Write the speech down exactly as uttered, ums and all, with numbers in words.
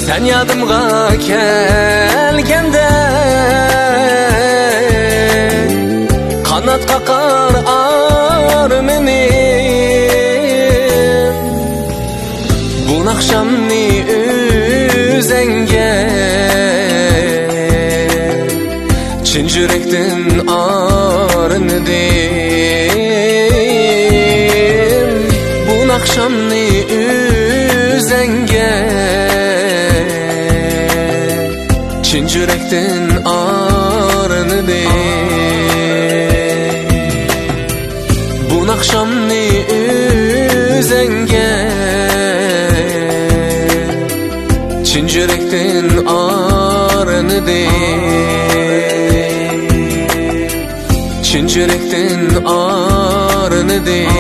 سەن يادىمغا كەلگەندە، قانات قاقار ئارمىنىم. بۇ ناخشامنى ئۆزەڭگە چىن يۈرەكتىن ئارنىدىم. بۇ ناخشامنى ئۆزەڭگە چىن يۈرەكتىن ئارنىدىم. بۇ ناخشامنى ئۆزەڭگە چىن يۈرەكتىن ئارنىدىم. چىن يۈرەكتىن ئارنىدىم.